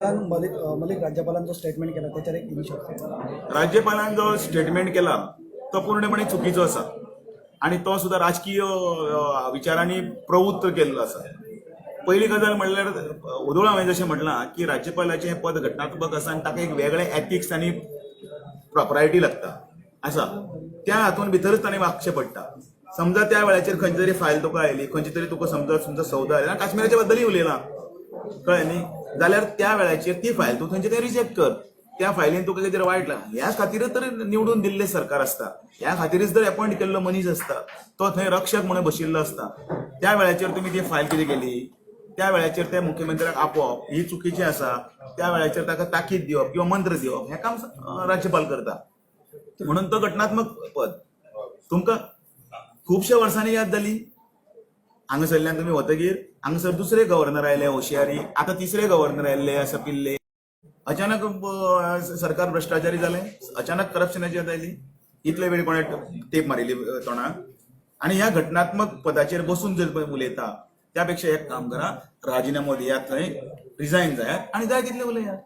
मलिक मलिक राज्यपालान जो स्टेटमेंट केला त्याच्यावर एक इन शॉर्ट. राज्यपालान जो स्टेटमेंट केला तो पूर्णपणे चुकीचो आसा आनी तो सुद्दां राजकीय विचारांनी प्रवृत्त केल्लो आसा. पयली गजाल म्हणल्यार, ओदोळ हांवें जशें म्हणलां की राज्यपालाचें हें पद घटनात्मक आसा आनी ताका एक वेगळें एथिक्स आनी प्रॉपरायटी लागता आसा. त्या हातून भितरच ताणें वागचें पडटा. समजा त्या वेळाचेर खंयची तरी फायल तुका आयली, खंयची तरी तुका समजा समजा सौदा आयला, काश्मीराच्या बद्दलय उलयलां, कळ्ळें न्ही, जाल्यार त्या वेळाचेर ती फायल तूं थंयचे थंय रिजेक्ट कर. त्या फायलीन तुका कितें तरी वायट लागला, ह्या खातीरच तर निवडून दिल्लें सरकार आसता, ह्या खातीरच तर अपॉयंट केल्लो मनीस आसता, तो थंय रक्षक म्हणून बशिल्लो आसता. त्या वेळाचेर तुमी ती फायल कितें केली? त्या वेळाचेर त्या मुख्यमंत्र्याक आपोवप ही चुकीचें आसा. त्या वेळाचेर ताका ताकीद दिवप किंवा मंत्र दिवप हें काम राज्यपाल करता, म्हणून तो घटनात्मक पद. तुमकां खुबश्या वर्सांनी याद जाली. हांगासरल्यान तुमी वतगीर हांगासर दुसरे गव्हर्नर आयले होशियारी, आतां तिसरे गव्हर्नर आयिल्ले आसा पिल्ले. अचानक सरकार भ्रष्टाचारी जालें, अचानक करप्शनाची याद आयली. इतले वेळ कोणें टेप मारिल्ली तोंडाक? आनी ह्या घटनात्मक पदाचेर बसून जर पळय उलयता, त्या पेक्षा एक काम करा, राजिनामो दियात, थंय रिजायन जायात आनी जाय तितले उलयात.